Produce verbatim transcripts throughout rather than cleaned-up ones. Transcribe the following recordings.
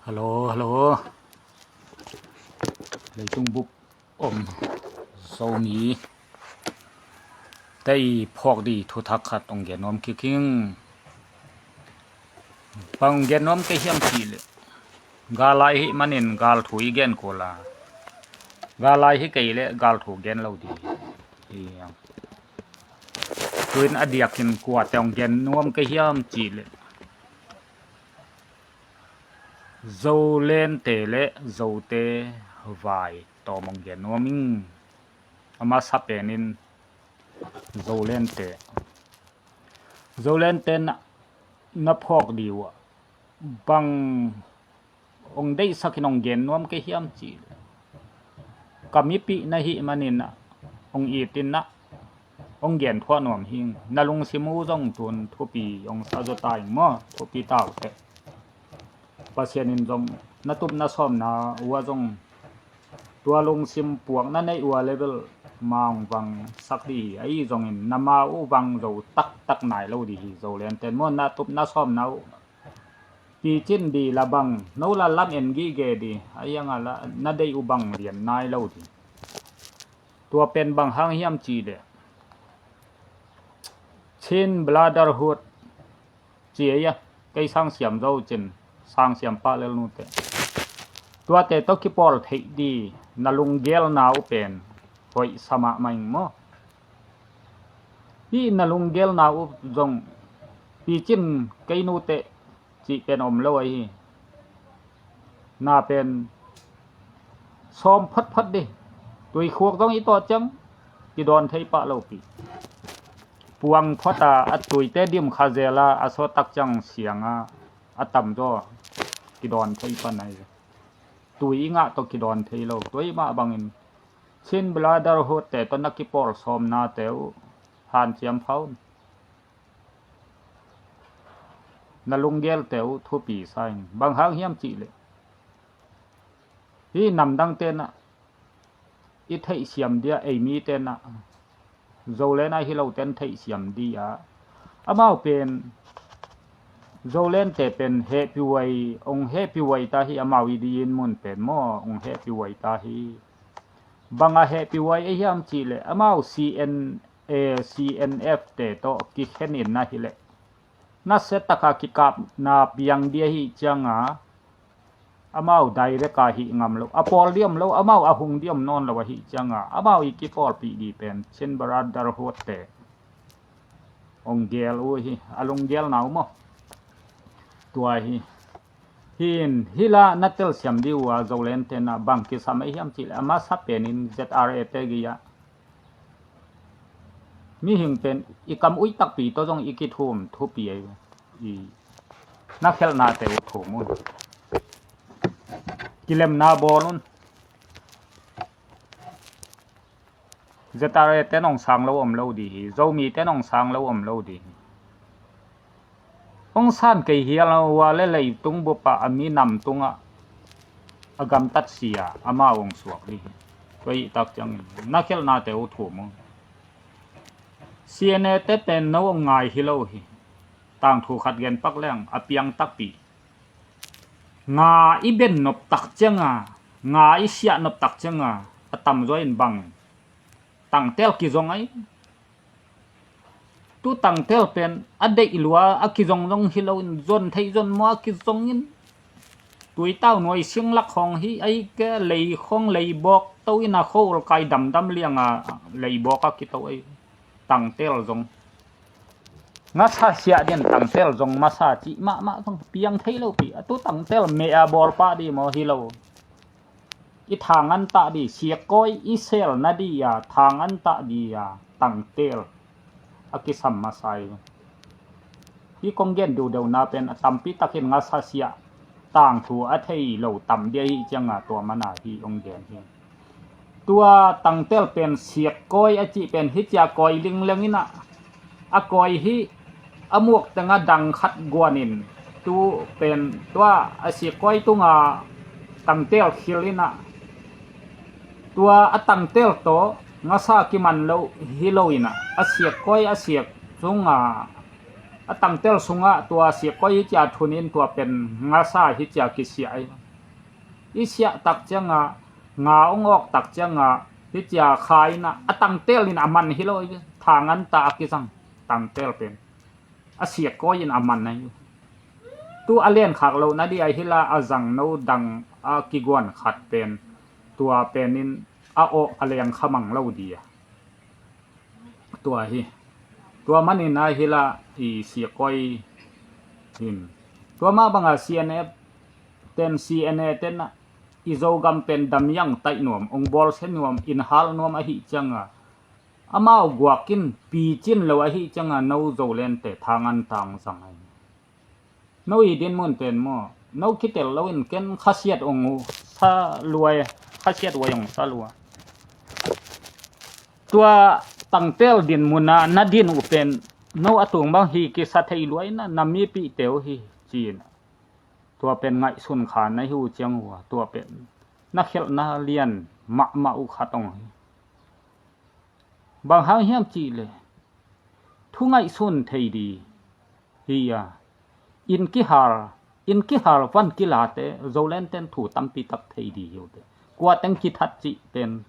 Hello, hello. Leitung bup om Zomi te i phawk di thuthak khat ong gen nuam kik ing. Bang ong gen nuam kei hiam cih leh, gal lai hi manin gal thu i gen kul a, gal lai hi kei leh gal thu gen lo di hi. Tuin a diakin kuate ong gen nuam kei hiam cih leh, Zolente le Zote vai tawm ong gen nuam ing. A masa penin Zolente. Zolente na, na phawk di uh ah, bang ong deihsakin ong gen nuam kei hiam cih leh, ka mipih na hih manin ah, ong itin ah, ong gen thuah nuam hi ing. Na lungsim uh zong tun thupi ong sa zaw ta ing maw, thupi ta uh teh. Pasian in zong na tup na sawmna uh ah zong tua lungsim puak na neih uh ah level ma ong vangsak di hi. Ahi zongin na ma uh vang zo taktak nai lo di hi. Zolente maw, na tup na sawmna uh picin di la bang, no la lam en gige di, a iang a la na deih uh bang lian nai lo di. Tua pen bang hang hiam cih leh, Chin Brotherhood ci ei a, kei Sang Siam Zo cin, Sang Siam pa lel nute, tuate tawh kipawl theih di na lunggelna uh pen hoih sa mahmah ing maw. Hih na lunggelna uh zong picin kei nute cih pen om lo ahi. Na pen sawm photphot di. Tuikhuk zong i tawh ciang kidawn thei pah lo pi. Puang phot a, a tuite dim kha zel a, a sawt tak ciang siang a, a tamzaw kidawn thei pan ahi. Tui i ngah tawh kidawn thei lo. Tua i mah bangin Chin Brotherhood te tawh na kipawl sawmnate uh hanciam pha un. Na lunggelte uh thupi sa ing. Bang hang hiam cih leh, hih namdang tenah i theihsiam dia, ei mi tenah, Zoland ah hi lo ten theihsiam dia, amau pen, Zolente pen hehpih huai, ong hehpih huai ta hi, amau i din mun pen maw, ong hehpih huai ta hi. Bang a hehpih huai a hiam cih leh, amau C N A, C N F te tawh kikhen in na hi leh, nasia taka kikapna piang dia hi cianga, amau direct a hih ngam lo, a pawl diam lo, amau a hung diam nawn lo ahi cianga, amau i kipawlpih di pen Chin Brotherhood te ong gel uh hi, a lunggelna uh maw. Tua hi. Hin, hi la na telsiam di uh a, Zoland tenah bang kisam a hiam cih leh, a masa penin Z R A te gei ah, mihing pen i kam ui takpi tawh zong i kithum thupi ei. I na khelhnate uh thum un. Kilemna bawl un. Z R A te nong sang lo om lo di hi. Zomi te nong sang lo om lo di hi. Hong san kei hial uh a le leitung bup ah a minam tungah a gamtat sia amau hong suak dih hi. Tua hih tak ciangin na khelhnate uh thum uh. C N A te pen no hong ngai hi lo hi. Tangthu khat gen pak leng a piang takpi. Nga i ben nop tak cianga, nga i siah nop tak cianga, a tamzaw in bang tangtel kizong ai. Tu tangtel pen a deih lua a kizong zong hi loin, zon theih zon maw a kizong in, tuitau nuai singlak khawng hi ai ke, lei khawng lei bawk to in a kho ulkai damdam lianga lei bawk a kito ai. Tangtel zong ngasa siah din tangtel zong masa cih mahmah zong piang thei lo pi. A tu tangtel meh a bawl pah di maw hi lo. I thangan tah di, siakkawi i sel na di a thangan tah di a tangtel a kisam masa hi. Hi kong gen deuhdeuhna pen a tampi takin ngasa siah tangthu a thei lo tam dia hi cianga tua mana hi ong gen hi. Tua tangtel pen siakkawi a cih pen hi cia kawi lingleng inah, a kawi hi a muak tenga dang khat guanin tu pen tua a siakkawi tunga tangtel khil inah, tua a tangtel tawh ngasa kiman lo hi lo inah, a siakkawi a siak tunga a tangtel sungah tua sikkoi hi cia thunin tua pen ngasa hi cia kisia ahi. I siah tak ciangah nga ong awk tak ciangah hi cia kha inah a tangtel in a man hi lo, thangan ta a kizang tangtel pen a sikkoi in a man ahi. Tu a liankhak loh na di ahi la a zang no dang a kiguan khat pen tua penin a awh a leng kha mang lo di a. Tua hi. Tua manin a hi la i sikkoi hin. Tua mah banga C N F ten, C N A ten ah i Zogam pen damiang taih nuam, ong bawlsia nuam, inhal nuam ahi cianga amau guakin picin lo ahi cianga no Zolente thangan tang zang ahi. No i dinmun pen maw, no kitel loin ken khasiat ong uh sa lua, khasiat uai ong sa lua. Tua tangtel dinmuna na din uh pen no a tung bang hi kisa thei luai na, na mipihte uh hi ci-in tua pen ngaihsun kha na hi uh ciang uh a, tua pen na khelhna lian mahmah uh khat ong hi. Bang hang hiam cihleh thu ngaihsun thei di hi a, inn kihal, inn kihal van kilate Zolenten thu tampi tak thei di hi uh te. Kua teng kithat cih pen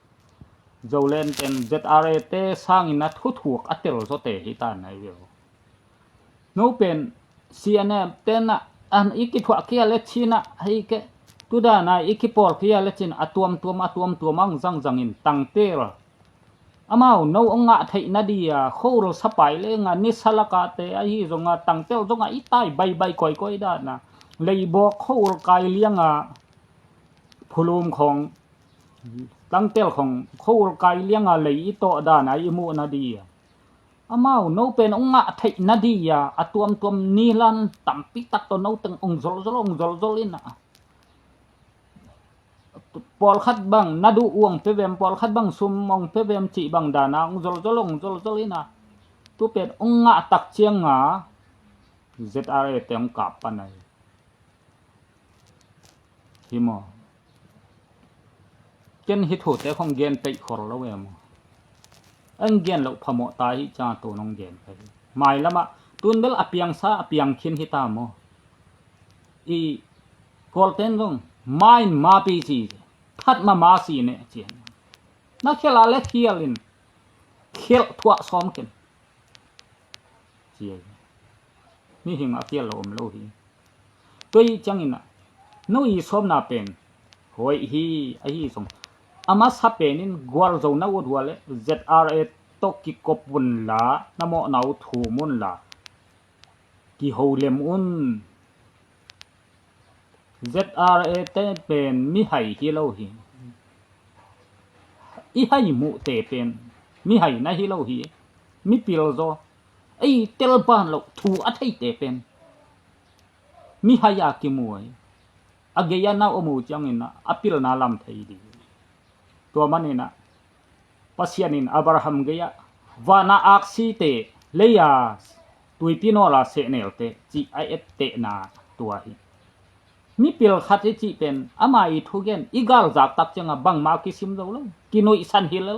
Zolenten Z R A te sangin a thuthuk a tel zawte hi ta nai ve uh. No pen C N F ten ah an i kithuah kia le cin ah hei ke, tudana i kipawl kia le cin a tuamtuam a tuamtuam ang zangzangin tangtel amau no ong ngah theih na di a khol sapai lenga nisa lakate ahi zonga tangtel zonga i tai baibai koikoi dana leibawk khol kai lianga phulum khong tangtel khong khol kai lianga lei i tawh dana i muh na di a amau no pen ong ngah theih na di a a tuamtuam nilan tampi tak tawh no teng ong zolzol ong zolzol ina pawlkhat bang na duh uh ong pe vem, pawlkhat bang sum ong pe vem cih bang dana ong zolzol ong zolzol ina tu pen ong ngah tak cianga Z R A te ong kap pan ahi. Hi maw? Ken hi thute khong gen peih khol lo em maw? Ang gen loh phamawh ta hi ca tu nong gen pai. Mailamah tun bel a piangsa a piangkhin hi ta maw? I Kawlten zong main mapi ci, that ma ma si ne ci. Na khial a le khial in khial thuah sawm ken ci. Mihing a khial lo om lo hi. Tua hi ciangin ah no i sawmna pen hoih hi ahi zong a masa penin gualzo na ut uh a le Z R A tawh kikop unla na mawhna uh thum unla kiho lem un. Z R A te pen mihai hi lo hi. I hai muhte pen mihai na hi lo hi. Mipil zaw ei tel ban lo thu a theite pen mihai a kimu ahi. A gei-a na om uh ciangin a pilna lam thei ding. Tua manin ah Pasian in Abraham gei-ah vana aksite lei-a tuipi nawla sehnelte cih a ettehna tua hi. Mipil khat i cih pen ama i thugen i galzak tak cianga bangma kisim zo lo, kinuihsan hi lo.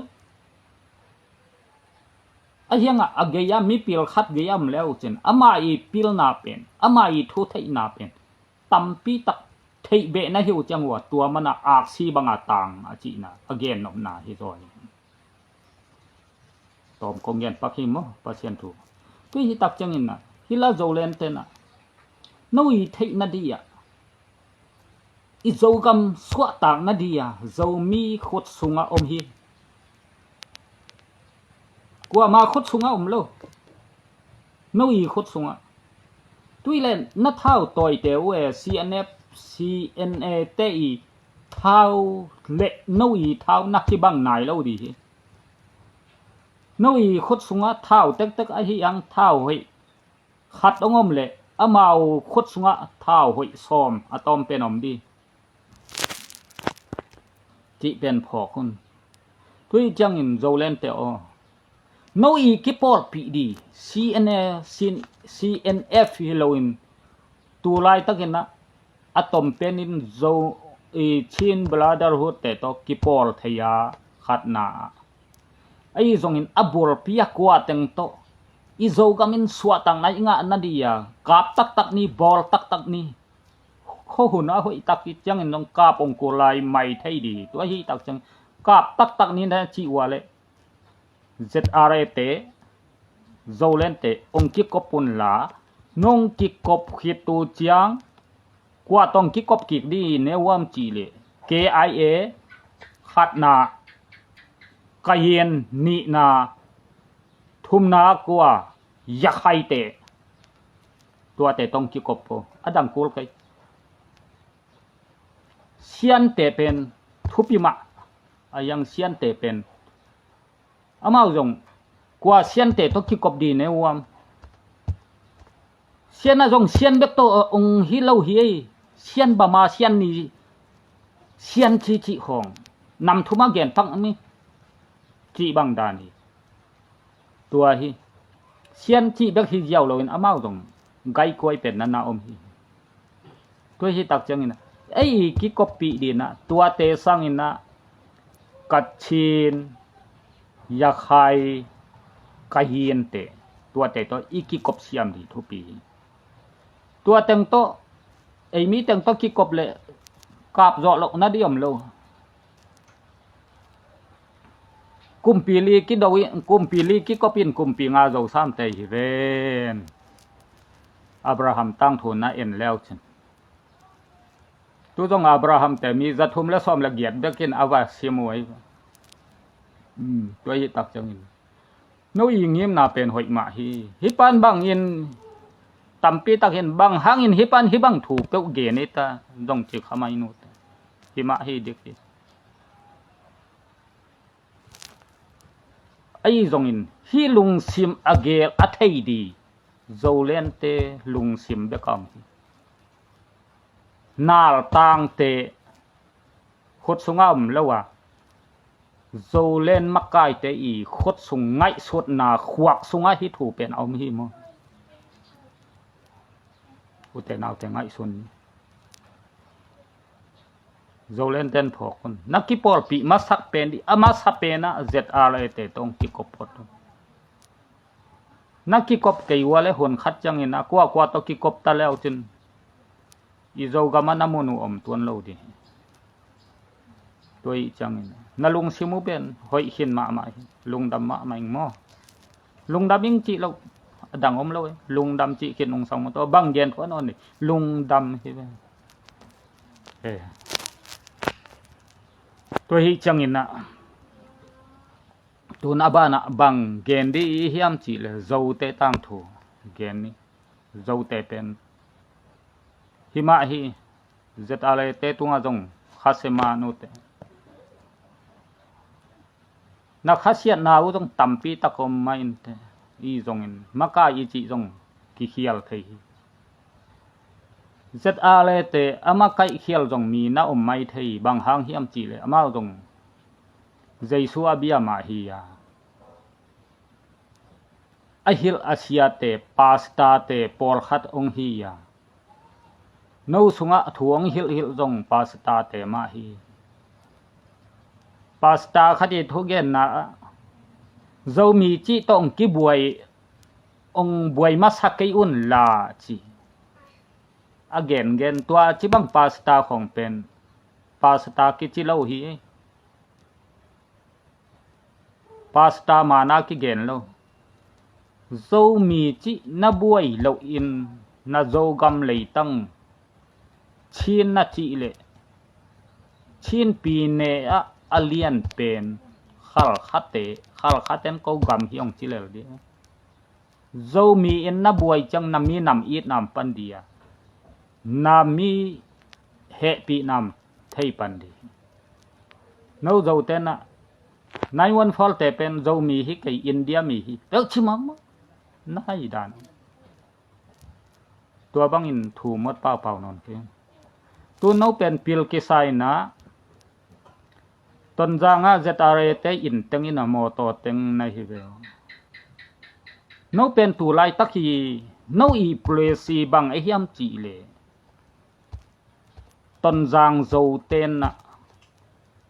A hiangah a gei-a mipil khat gei-a om le uh cin ama i pilna pen, ama i thu theihna pen tampi tak theih beh na hi uh ciang uh a tua mana aksi banga tang a cihna a gennopna hi zaw hi. Tawm kong gen pak hi maw Pasian thu. Tui hi tak ciangin ah hi la Zolen tenah no i theih na di ah i Zogam suahtak na di a Zomi khut sungah om hi. Kuama khut sungah om lo. No i khut sungah. Tui le na thau tawite uh e C N F, C N A te i thau le no i thau na kibang nai lo di hi. No i khut sungah thau tektek ahi ang thau hoih khat ong om le amau khut sungah thau hoih sawm a tawm pen om di. Cih pen phawk hun. Tui ciangin Zolen te aw. No i kipawlpih di C N A, C N F hi loin tu laitakin ah a tom penin Zo i Chin Brotherhood te tawh kipawl thei a khatna ah. Ahi zongin a bulpi a kua teng tawh I Zogam in suahtakna i ngah nading a kap taktak ni, bawl taktak ni. Khuahun a hoih tak hi ciangin zong kap ong kul lai mai thei ding hi. Tua hi tak ciang kap taktak ni na cih uh leh ZRA te, Zoland te ong kikop un la, nong kikop khit uh ciang kua tawh ong kikop kik ding ne uh hiam cih leh KIA khatna, Kayin nihna, thumna kua, Yakhaite, tuate tawh ong kikop uh a, a dang kul kei. Siante pen thupi mah a, a yang Siante pen amau zong kua Siante tawh kikop ding ne uh hiam. Sian ah zong Sian bek tawh ong hi lo hi ei. Sian bama, Sian ni, Sian ci cih khawng nam thum a gen tak mi cih bang dan hi. Tua hi. Sian cih bek hi ziau loin amau zong gaikuai pen na na om hi. Tua hi tak ciangin ah ei i kikoppih ding ah tuate sangin ah Kachin, Yakhai, Kayin te, tuate tawh i kikop siam ding thupi hi. Tua teng tawh, ei mi teng tawh kikop leh kap zawh loh nading om lo. Kumpi li kido in, kumpi li kikop in kumpi nga zo sam te hi ven. Abraham tangthu na en leu cin. Tu zong Abraham te mi za thum le sawm le giat bek in a va sim uh ei. Hmm, tua hi tak ciangin no i ngimna pen hoih mah hi. Hih pan bangin tampi takin bang hangin hih pan hih bang thu peuh gen i ta zong ci kha mai nu te. Hih mah hi dik hi. Ahi zongin hih lungsim a gel a thei ding Zoland te lungsim bek a om hi. Naltang te khut sungah om lo a, Zoland makaite i khut sung ngaihsutna khuak sungah hih thu pen a om hi maw? Ute naute ngaihsun ni. Zoland ten phawk un. Na kipawlpih masak pen ding, a masa pen ah ZRA te tawh ong kikop phot un. Na kikop kei uh leh hun khat ciangin a kuakua tawh kikop ta leu cin i Zogam ah na mun uh om tuan lo ding hi. Tua hi ciangin na lungsim uh pen hoih khin mahmah hi. Lungdam mahmah ing maw? Lungdam ing cih loh a dang om lo hi. Lungdam cih khin ung sang maw? Tua bang gen khuan on hi. Lungdam hi ve. Eh. Tua hi ciangin ah tun a banah bang gen ding i hiam cih leh Zote tangthu gen ni. Zote pen himah hi. ZRA te tungah zong khasia ma nute, na khasiatna uh zong tampi tak om mah in te, i zongin makai i cih zong kikhial thei hi. ZRA te a makaih khial zong mi na om mai thei, bang hang hiam cih leh amau zong Jesu a bia mah hi a, a hilh a siate, pastor te pawlkhat ong hi a, no sungah thu ong hilhhilh zong pastor te mah hi. Pastor khat i thugenna ah Zomi cih tawh ong kibuai, ong buai masa kei un la ci a gengen, tua ci bang pastor khawng pen pastor kici lo hi. Pastor mana kigen lo. Zomi cih na buai loin na Zogam leitang Chin na cih leh Chin pi ne ah a lian pen Khalkhate, Khalkhaten ko gam hi ong ci lel ding. Zomi in na buai ciang na mi nam it nam pan ding a, na mi hehpih nam thei pan ding. No Zote na nine one four te pen Zomi hi kei, India mi hi peuh ci mahmah na hi dan. Tua bangin thu mawt paupau nawn keng. Tu no pen pil kisai na Tonzang ah ZRA te inn teng in a mawtaw teng na hi ve. No pen tu laitak hi, no i policy bang a hiam cih leh Tonzang Zote na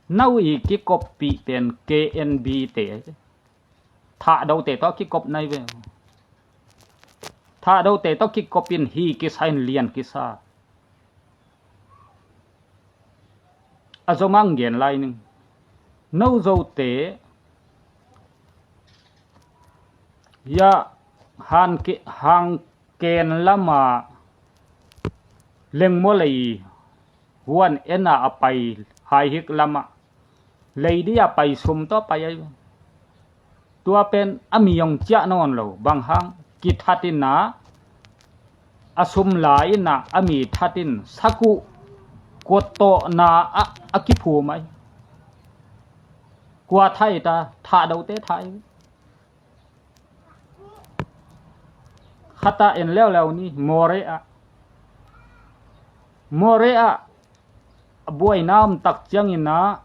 no i kikoppih pen KNB te, Thahdote tawh kikop nai ve. Thahdote tawh kikopin hi kisa in lian kisa. A zomang gen lai ning. No Zote ya han ke, hang ken lama lengmawlei huan ena a pai haihik lama lei dia pai sum tawh pai ai. Tua pen a mi hong ciah nawn lo, bang hang kithat ina a sum la ina a mi that in sakuh kuattawhna a, a kiphum ai. Kua thai ta, Thahdote thai. Khata en leuleu ni, More ah. More ah a buaina om tak ciangin ah,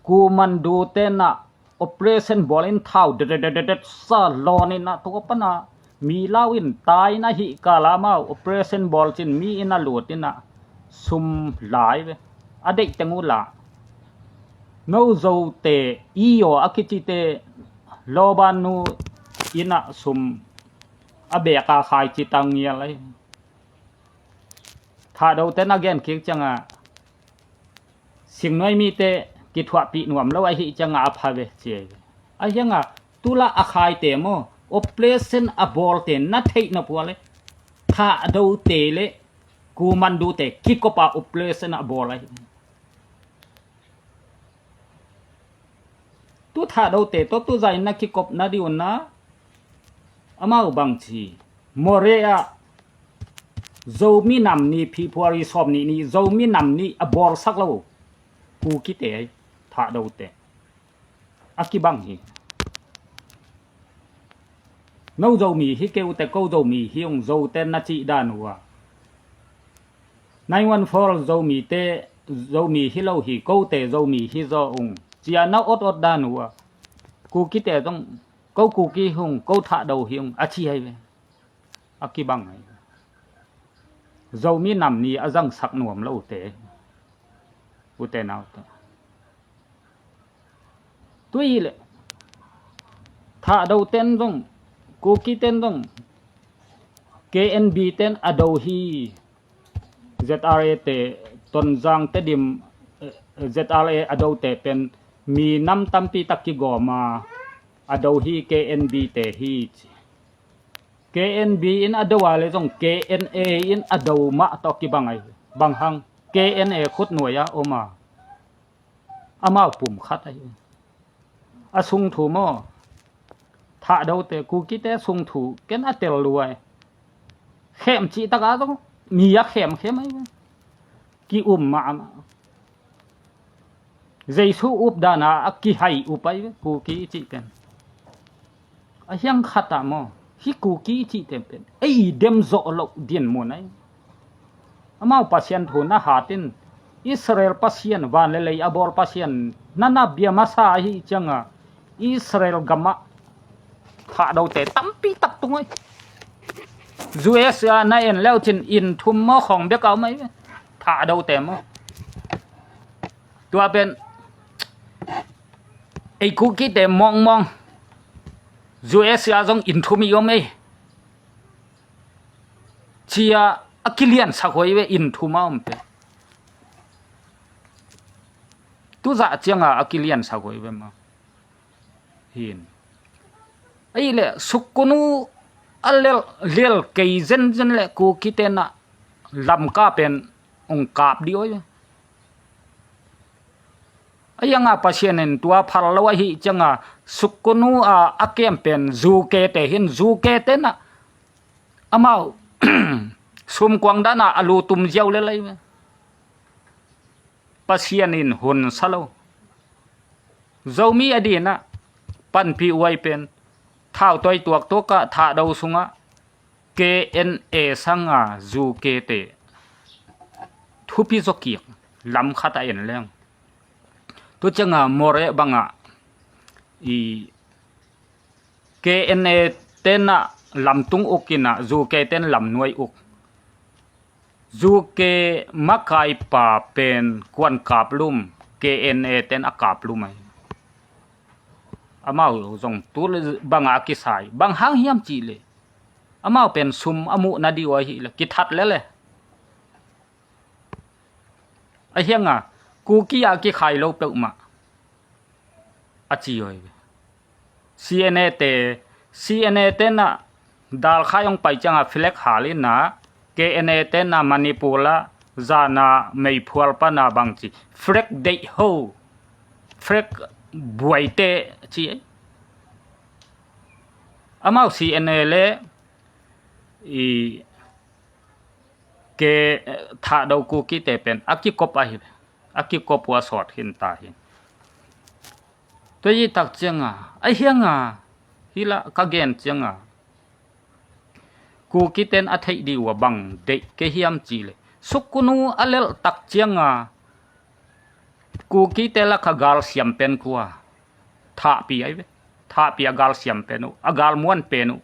kumandu tenah operation bawlin thau dededededet sa lawnin ah, tua pana mi lau in tai na hih kala mau operation bawl cin mi in a lut in ah sum lai ve. A deih teng uh la. No Zote i aw a kicite lawbanu in ah sum a beka khai ci tang ngial ai. Thahdote na gen kik cianga singnuai mite kithuahpih nuam lo ahi cianga a pha ve ci ai ve. A hianga tula a khaite maw, operation a bawlte na theih na puale. Thahdote le kumandute kikopa operation a bawl ahi. Tu Thahdote tawh tu zaina kikopna diuna amau bangci More ah Zomi nam ni February sawm nih ni Zomi nam ni a bawlsak lo. Kukite ai Thahdote a kibang hi. No Zomi hi kei ute, ko Zomi hi ung, Zote na cih dan uh a. Nine one four Zomite, Zomi hi lo hi, kote Zomi hi zaw ung. Cia na ot ot dan uh a. Kukite zong, ko Kuki hi ung, ko Thahdo hi ung, a ci ai ve. A kibang ai. Zomi nam ni a zangsak nuam lo ute. Ute naute. Tui le Thahdo ten zong, Kuki ten zong, K N B ten a do hi. Z R A te, Tonzang, Tedim, eh, Z R A a dote pen mi nam tampi tak kigawma a do hi, K N B te hi ci. K N B in a do a le zong K N A in a do mah tawh kibang ai. Bang hang K N A khutnuai a om a, amau pum khat ahi. A sungthu maw, Thahdote, Kukite sungthu ken a tel luai. Khem cih taka zong mi a khemkhem ahi. Ki-um mahmah. Jesu up dana a kihai up ahi ve, Kuki i cih pen. A hiang khatah maw, hih Kuki i cihte pen ei dem zawh loh dinmun ahi. Amau Pasian thu na hatin, Israel Pasian, van le lei a bawl Pasian na na bia masa ahi cianga Israel gamah Thahdote tampi tak tung ahi. U S A na en leucin inn thum maw khawng bek a om ahi ve. Thahdote maw. Tua pen ei Kukite mawngmawng U S A zong inn thum i om ei. Cia a kiliansak huai ve inn thum a om pe. Tuzah cianga a kiliansak huai ve maw. Hin. Ahi le sukkunu a lel, lel kei zenzen le Kukite na lamka pen ong kap di oi. A hianga Pasian in tua phal lo ahi cianga sukkunu a a kem pen U K te hin U K te na amau sumkuang dana a lu tum ziau le lai. Pasian in hun sa lo. Zomi a dina panpi uai pen thau toi tuak tuaka Thahdo sunga K N A sanga U K te thupi zo kik lam khat a en leng. Tu cianga More banga i K N A tena lamtung uk ina U K ten lamnuai uk. U K makaipa pen kuan kaplum, K N A ten a kaplum ai. Amau zong tu banga kisai bang hang hiam cih le Amau pen sum a muh nading uh ahih leh kithat lel e. Ahi hang a, Kuki a kikhai lo peuhmah a ci uh hi. CNA te, CNA te na dalkhai hong pai ciang a flag hal in a, KNA te na Manipur ah zan a meiphual pan a bang ci, flag deih ho, flag buai teh ci. Amau CNA le i ke, eh, Thahdo Kuki te pen a kikop ahi, a kikop uh a sawt khin ta hi. Tua hi tak ciang a, ahi hang a, hi lah ka gen ciang a, Kuki ten a theih ding uh a bang deih kei hiam cih leh, Sukunu a lelh tak ciang a, Kuki te lak a galsiam pen kua? Thahpi ahi ve. Thahpi a galsiam pen uh, a galmuan pen uh.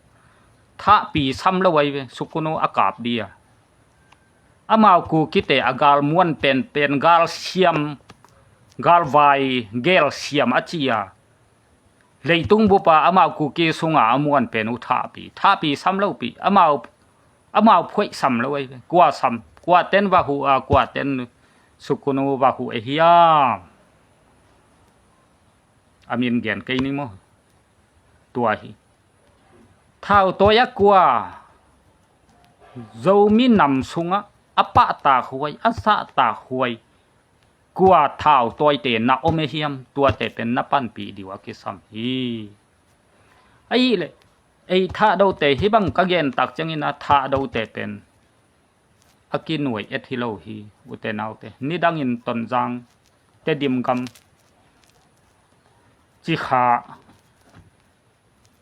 Thahpi sam lo ahi ve, Sukunu a kap ding a. Amau Kuki te a galmuan pen pen galsiam, galvai, gelsiam a ci a. Leitung bup a amau Kuki sung a a muan pen uh thahpi, thahpi sam lo pi, amau, amau phuaih sam lo ahi ve. Kua sam, kua ten va huh a, kua ten Sukunu va huh e hiam? A min gen kei ni maw. Tua hi. Thautawi a kua Zomi nam sung a a pahtak huai, a zahtak huai, kua thautawite na om e hiam, tuate pen na panpih ding uh a kisam hi. Ahih leh, ei Thahdote hih bang ka gen tak ciang in a Thahdote pen a kinuai et hi lo hi, ute naute. Nidang in Tonzang, Tedim gam, Cikha,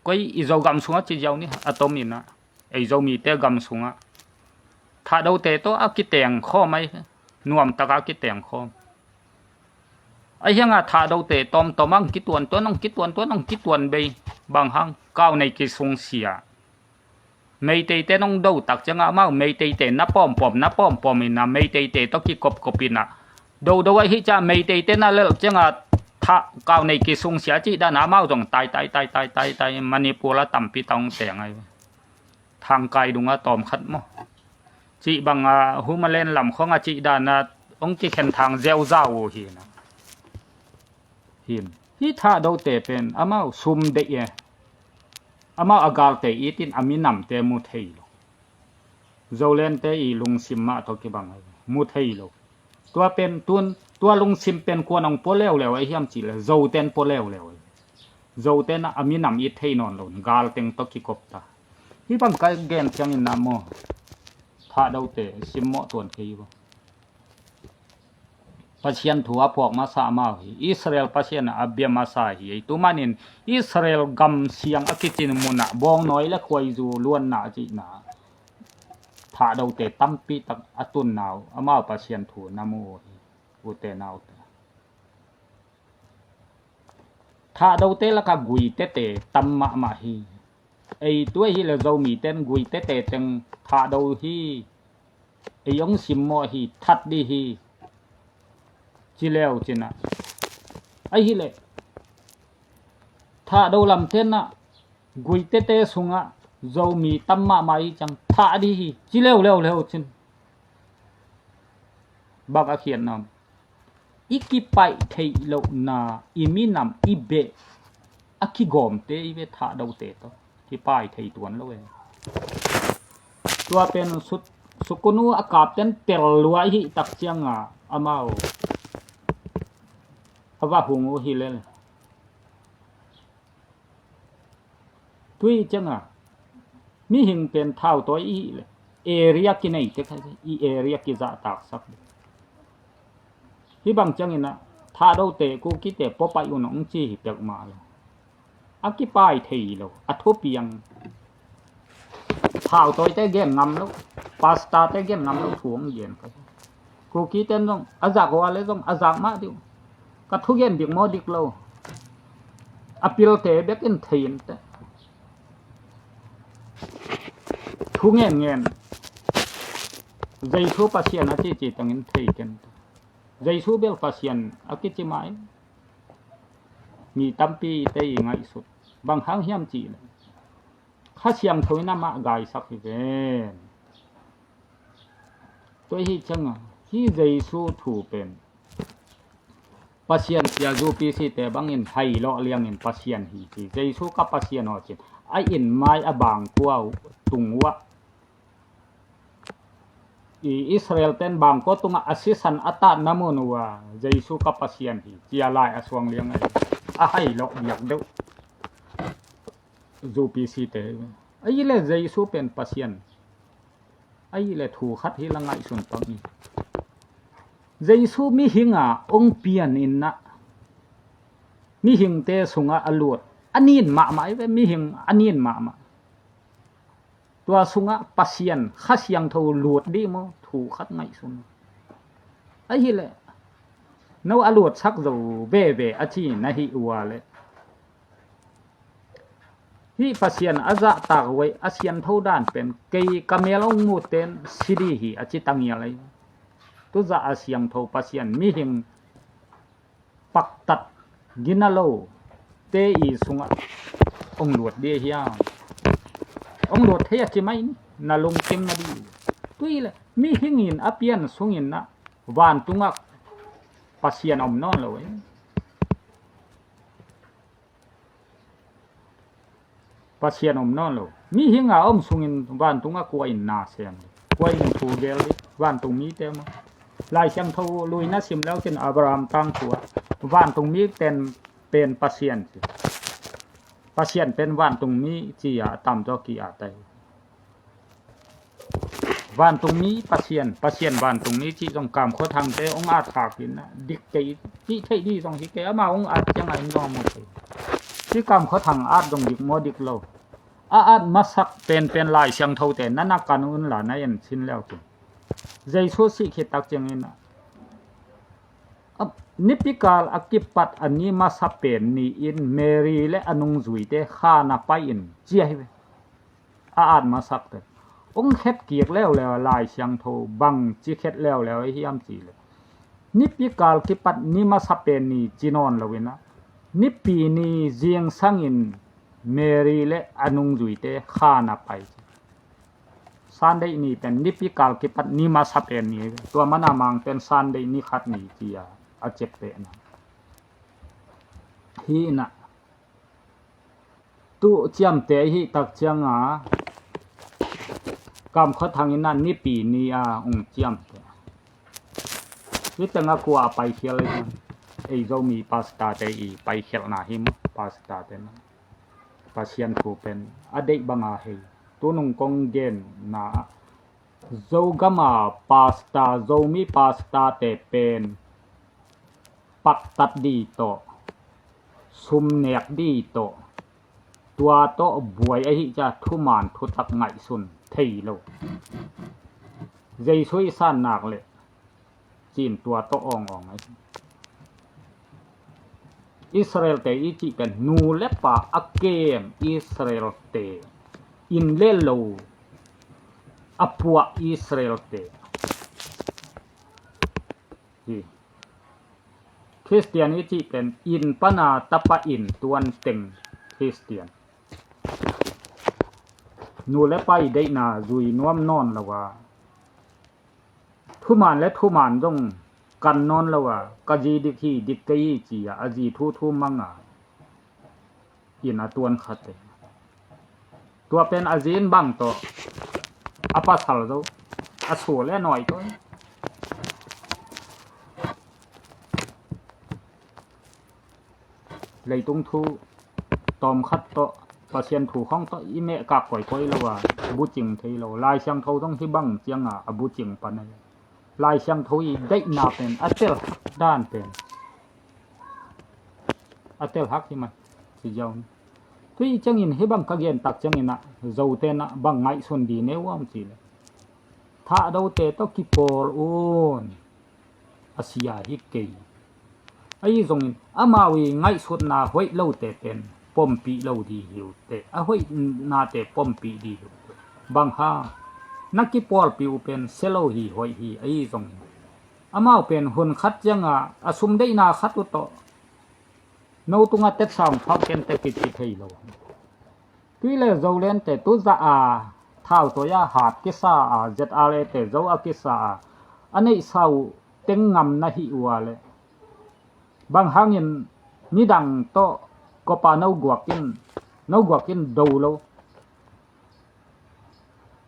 koi i Zogam sung a ci ziau ni, a tom in a, ei Zomite gam sung a Thahdote tawh a kiteng khawm ahi, nuam tak a kiteng khawm. Ahi hang a Thahdote tawmtawm a hong kituantuan, hong kituantuan, hong kituan bei, bang hang, kau nei kisungsia. Meiteite hong do tak ciang a amau Meiteite na pawmpawm, na pawmpawm in a Meiteite tawh kikopkop in a, dodo ahi ciang a Meiteite na lelh ciang a Thah, kau nei kisungsia cih dan a amau zong tai, tai, tai, tai, tai, tai, Manipur a tampi tak hong teng ahi. Thangkai dung a tawm khat maw, cih bang a Humalen lam khong a cih dan a hong kikhen thang ziauzau uh hi na. Hin. Hih Thahdote pen amau sum deih e. Amau a galte it in a minamte mu thei lo. Zolente i lungsim mah tawh kibang ahi, mu thei lo. Tua pen tun, tua lungsim pen kuan hong pua leuleu ahi hiam cih leh Zoten pua leuleu ahi. Zoten a minam it thei nawn lo, gal teng tawh kikop ta. Hih bang ka gen ciang in a maw, Thahdote simmawh tuan kei vo. Pasian thu a phuak masa amau hi. Israel Pasian a bia masa hi. Ei tu manin Israel gam siang a kicin mun ah bawngnawi le khuaizu luanna a cihna Thahdote tampi tak a tunna uh amau Pasian thu na mu uh hi. Ute naute. Thahdote lak a guitete tam mahmah hi. Ei tu ahih leh Zomiten guitete teng Thahdo hi. Ei hong simmawh hi, that ding hi. Ci leu cin a, ahih leh Thahdo lamten ah guitete sung ah Zomi tam mahmah hi ciang that ding hi. Ci leuleu leu cin. Bang a khiatna om? I kipaih theih lohna, i minam i beh a kigawmte i ve Thahdote tawh. Kipaih thei tuan lo e. Tua pen Sukunu a kapten tel lua i hih tak ciang a amau a va hung uh hi lel. Tui ciang a mihing pen thautawi i hih leh area kinei tek, i area kizahtaksak. Hih bang ciangin a Thahdote Kukite pua paih un hong ci hi peuhmah lo. A kipaih thei lo, a thupiang. Thautawite gen ngam lo, pastorte gen ngam lo thu hong gen ka hi. Kukite zong a zak hua le zong a zak mah dih uh. Ka thugen dik maw dik lo, a pilte bek in thei in teh. Thu ngen ngen, Jesu Pasian a cici tengin thei ken teh. Jesu bel Pasian a kici mah in mi tampite i ngaihsut. Bang hang hiam cih leh Kha Siangtho in amah gaisak hi ven. Tua hi cianga hi Jesu thu pen Pasian sia U P C te bangin hai lawh liangin Pasian hi ci. Jesu ka Pasian aw cin a in mai a bangkua tung uah i Israel ten bangkua tungah a sisan a tatna mun uh a Jesu ka Pasian hi cia lai a suang liang ahi. A hai lawh biak deuh U P C te ahi le Jesu pen Pasian ahi le thu khat hi la ngaihsun pang hi. Jesu mihinga ong pian innah mihingte sungah a luat a nin mahmah hi ve. Mihing a nin mahmah. Tua sungah Pasian Kha Siangtho lut dih maw? Thu khat ngaihsun. Ahileh no a lutsak zo veve a ci na hi ua leh hih Pasian a zahtak uh ei a siantho dan pen kei ka mel ong muten si dih hi a ci tangial ei. Tuzah a siangtho Pasian mihing paktat gina lo te i sungah ong luat dih hiam? Ong luat thei a ci mai ni na lungkim na dih. Tui le mihing in a pian sungin na vantungah Pasian om nawn lo ei. Pasian om nawn lo. Mihing a om sungin vantungah kua in na sem dih? Kua in thu gel dih? Vantung mite maw? Lai Siangtho lui na sim leu cin Abraham tangthu ah vantung mi ten pen Pasian ci. Pasian pen vantung mi ci a a tamzaw ki a tai. Vantung mi Pasian, Pasian vantung mi cih zong Kam Khua Thangte ong at khak in a dik kei cih theih dih zong hi kei. Amah ong at ciangah in zong a mu thei. Cih Kam Khua Thang at zong dik maw dik lo? A at masak penpen Lai Siangthote na na kan un la na en sin leu cin Jesu sih khit tak ciangin a nipikal a kipat a ni masa pen ni-in Mary le a nungzuite khan a pai in cia hi ve. A at masakte ong khet kik leuleu a Lai Siangtho bang ci khet leuleu a hiam ci le nipikal kipat ni masa pen ni ci nawn lo in a nipi ni zingsangin Mary le a nungzuite khan a pai. Sunday ni pen nipikal kipat ni masa pen ni tua mana mang pen Sunday ni khat ni ci a a cep pehna hi in a tuh ciamte ahi tak cianga Kam Khua Thang in a nipi ni a ung ciamte. Hi tengah kua a paikhial ei Zomi pastor te i paikhialhna hi mu pastor te na Pasian thu pen a deih banga hei. Tunung kong genna ah Zogama pastor, Zomi pastor te pen paktat dih tawh sum nek dih tawh tua tawh buai ahi ca thuman thutak ngaihsun thei lo. Jesu i san nak le cin tua tawh awngawng ahi. Israel te i cih pen nu le pa a kem Israel te in le lo a puah Israel te hi. Khristian i cih pen in pana tapa in tuan teng Khristian. Nu le pa i deihna zui nuam nawn lo a thuman le thuman zong kan nawn lo a ka zi dik hi dik kei hi ci a a zi thu thu mang a in a tuan khat e. Tua pen a zi in bang tawh a pasal zo a su le nawi tawh leitung thu tawmkhat tawh Pasian thu khawng tawh i mehkak koikoi lo a bucing thei lo. Lai Siangtho zong hi bang cianga a bucing pan ahi. Lai Siangtho i deihna pen a telhak dan pen a telhak hi man ci ziau ni. Tui ciangin hi bang ka gentak ciangin ah Zote na bang ngaihsun di ne uam ci le thahdote tawh kipawl un a sia hi kei. Ahi zongin amau i ngaihsutna hoih lote pen pompih lo di hi uh teh a hoihnate pompih di hi uh teh. Bang hang na kipawlpih uh pen sia lo hi hoih hi. Ahi zongin amau pen hun khat cianga a sum deihna khat uh tawh no tungah tetsa ong phawk ken teh kici thei lo. Tui le Zolente tu zah a, thau tawi a hat kisa a, Z R A te zo a kisa a, a neihsa uh teng ngam na hih uh a leh, bang hangin midang tawh kopa no guak in, no guak in do lo,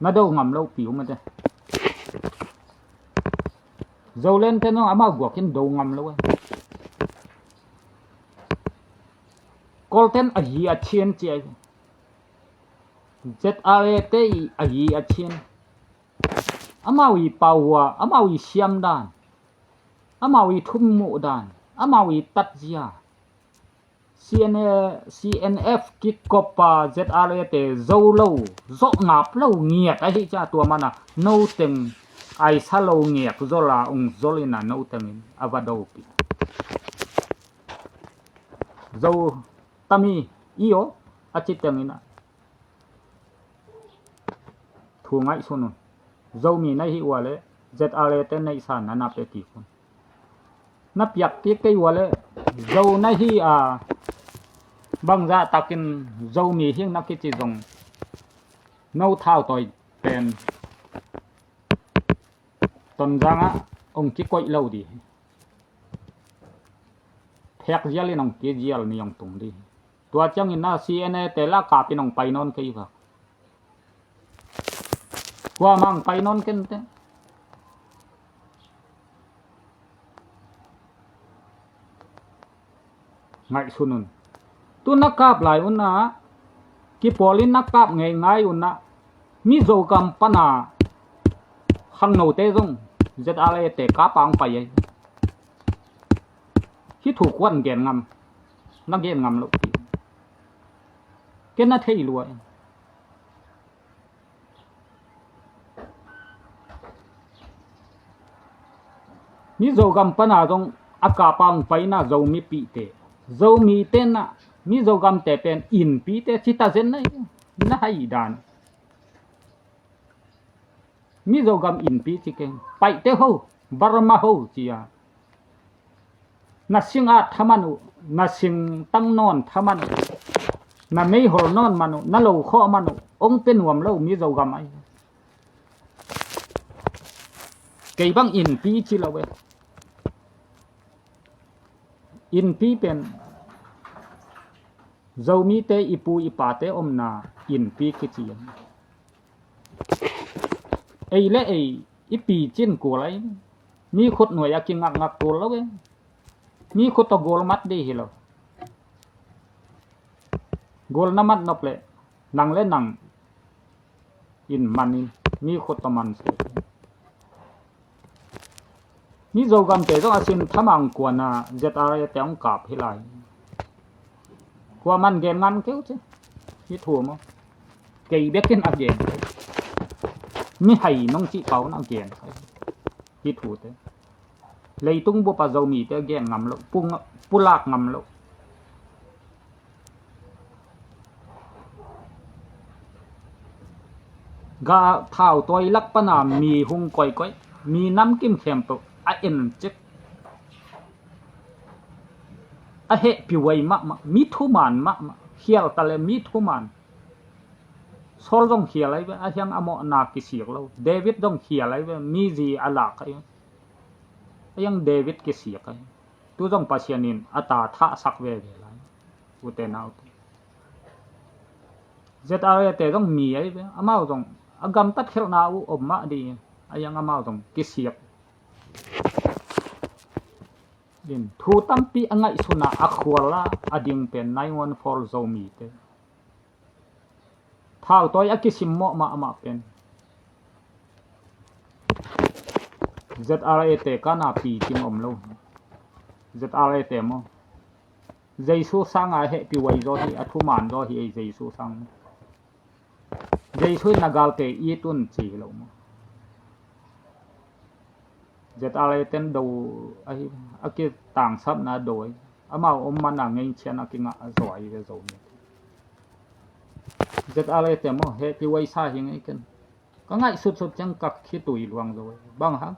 na do ngam lo pi uh mate. Zolente no amau guak in do ngam lo e. Kolten a hi a chin ci a, Z R A te i a hi a chin. Amau i pau hua, amau i siam dan, amau i thum muh dan, amau i tatzia, C N A, C N F kikop a Z R A te zo lo, zawh ngap lo ngiat ahi cia tua mana no teng aisa lo ngiak zol a ung zol ina no tengin a va dopi. Zo tami i aw a ci tengina thu ngaihsun un. Zomi na hi ua le Z R A te neihsa na na pe kik un. Na piak kik kei ua le Zo na hi a, bangzah takin Zomi hing na kici zong no thau tawi pen Tonzang ah ong kikoih lo di. Phek zial in ong kizial ni ong tung di. Tua ciangin na C N A te la kapin ong pai nawn kei va. Kuamah ong pai nawn ken te. Ngaihsun un. Tu na kap lai un ah, kipawlin na kap ngeingai un ah, Mizo gam pana khangnote zong Z R A te kapa ong pai ei. Hih thu kuan gen ngam, na gen ngam lo ti. Ken na thei lua ei. Mizo gam pana zong a kapa ong paina Zomipihte, Zomite na, Mizo gamte pen innpite cita zen na, na hai dan. Mizo gam innpi ci keng, Paihte ho, Burma ho cia. Na sing at thaman uh, na sing tang nawn thaman uh, na meihol nawn man uh, na lo khawh man uh, ong pe nuam lo Mizo gam ai. Kei bang innpi ci lo e. Innpi pen Zomite i pu i pate omna innpi kici. Ei le ei i picin kul ai. Mi khut nuai a kingakngak kul lo e. Mi khut tawh gol mat di hi lo. Gol na mat nop le nang le nang in man in mi khut tawh man se. Mizo gamte zong a sin thamang kuana Z R A te ong kap hi lai. Kuaman gen ngam keu ci. Hi thu maw. Kei bekin a gen. Mi hai nong cih pau na gen. Hi thu te. Leitung bup a Zomite gen ngam lo, pulak ngam lo. Ga thau tawi lak pana mi hung koikoi, mi namkim khempeuh a en cek. A hehpih huai mahmah, mi thuman mahmah, khial ta le mi thuman. Saul zong khial ai ve, a hiang a mawhna kisiak lo. David zong khial ai ve, mi zi a lak ai ve. A hiang David kisiak ai. Tu zong Pasian in a ta thahsak veve lai. Ute naute. Z R A te zong mi ai ve. Amau zong a gamtat khelhna uh om mah di. A hiang amau zong kisiak. In thu tampi a ngaihsuna a khuala a ding pen nine one four Zomite. Thau tawi a kisim mawh mahmah pen Z R A te kana pi kim om lo. Z R A te maw. Jesu sanga hehpih huai zaw hi, a thuman zaw hi ei Jesu sang. Jesu in na galte it un ci hi lo maw. Z R A ten do ahi, a kitangsapna do ahi. Amau om mana ngei cian a kingah zaw ahi ve Zomi. Z R A te maw, hehpih huai sa hi ngei ken. Ka ngaih sutsut ciang ka khitui luang zo ahi. Bang hang.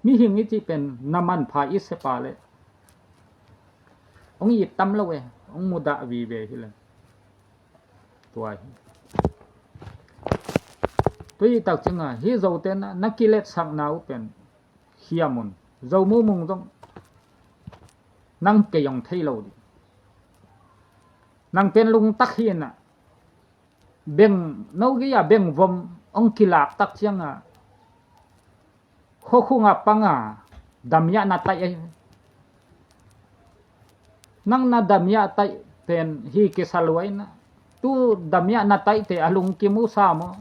Mihing i cih pen na manpha i sepa le. Ong it tam lo e, ong mudah vive hi le. Tua hi. Tua hi tak ciangin hih Zote na, na kiletsakna uh pen khiam un. Zo Mu Mung zong nang kei hong thei lo ding. Nang pen lungtak hi na. Beng, no gei a beng vom hong kilak tak ciangin khuakhung a pang a damiah na taih ahi. Nang na damiah taih pen hi kisa lua in a, tu damiah na taihte a lungkim uh sa maw?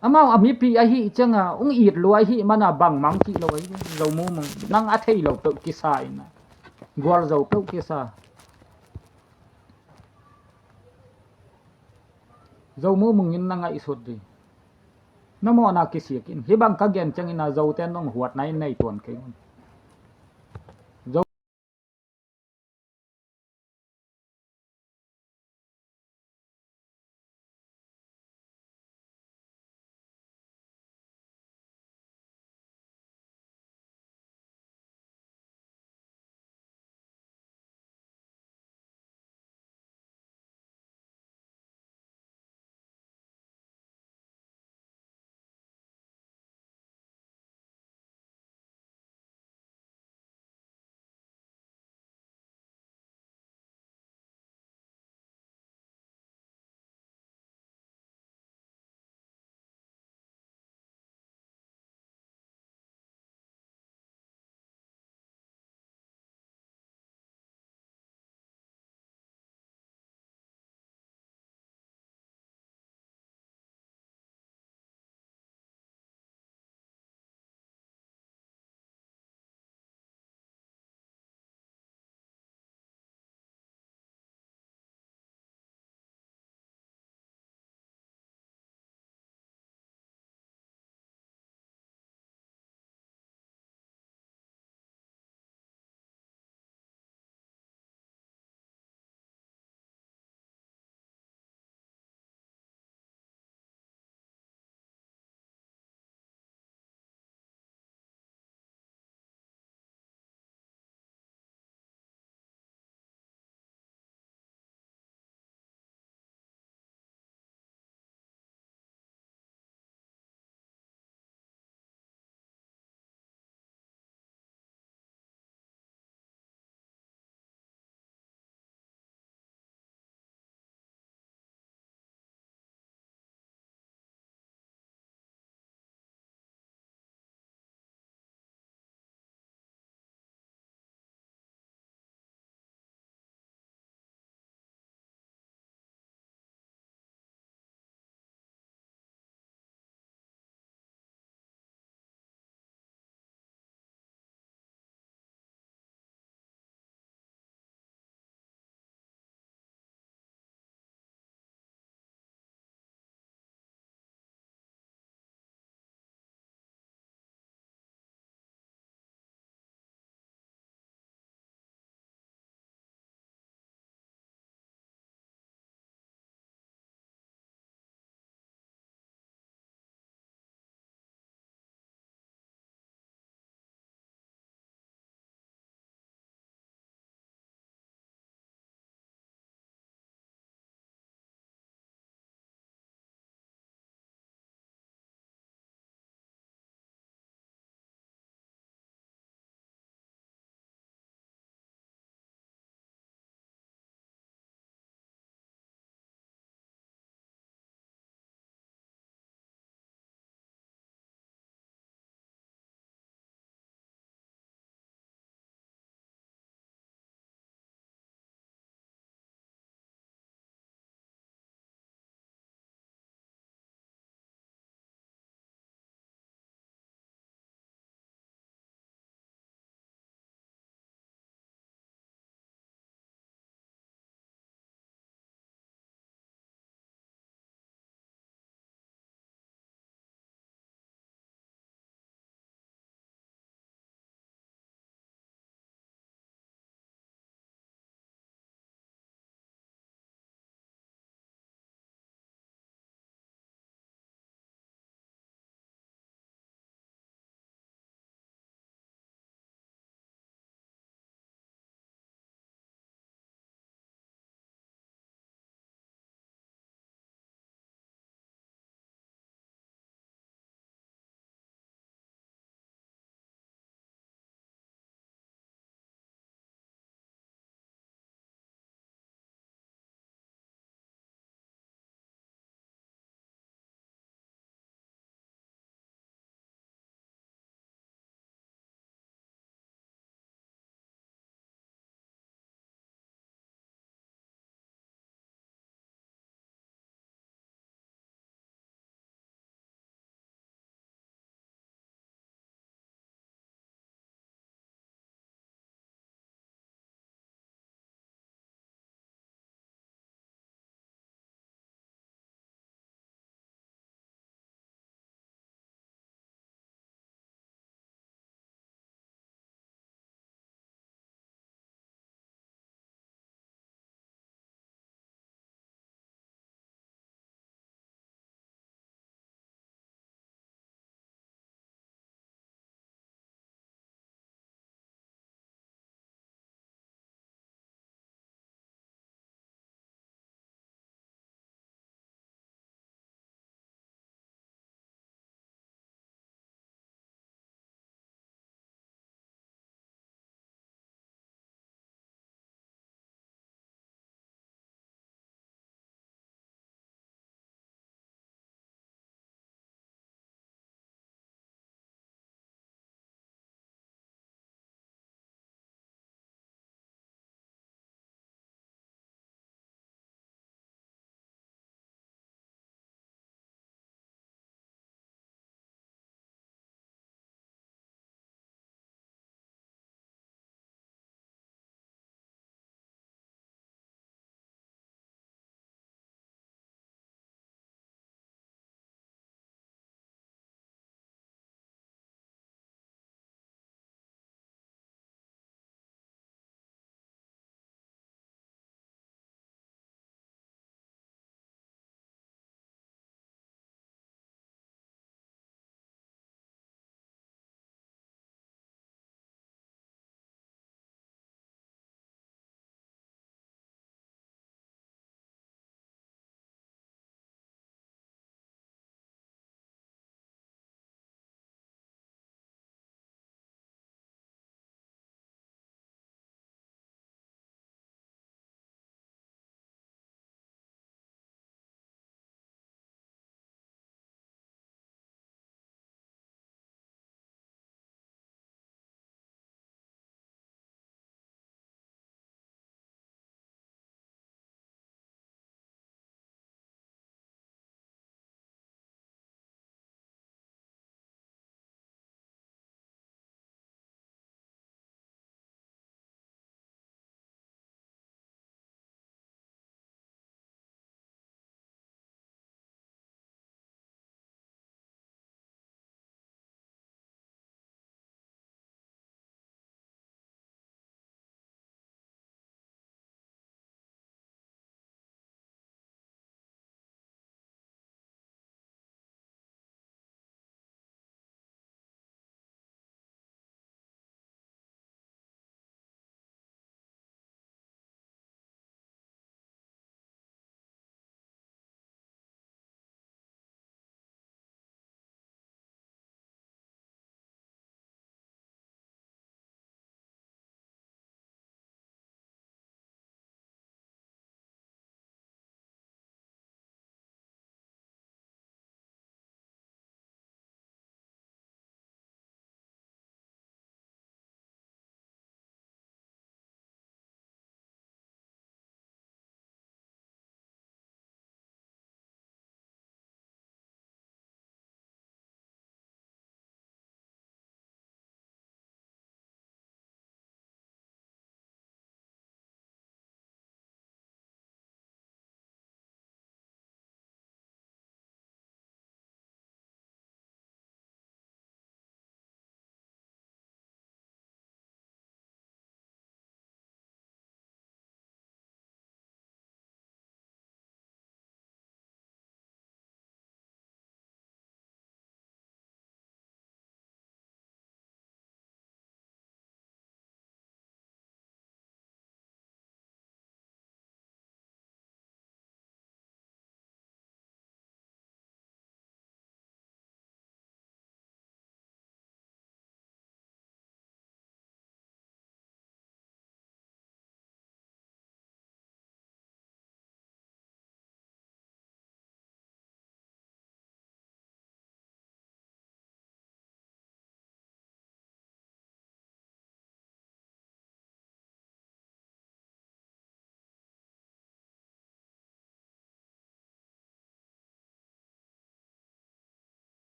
Amau a mipi ahi ciangin hong it lua ahi manin bangmah cih lo ahi. Zo Mu Mung, nang a thei lo peuh kisa in a, gualzo peuh kisa. Zo Mu Mung in na ngaihsut ding. Na mawhna kisik in. Hih bang ka gen ciangin a Zote in hong huatna in nei tuan kei un.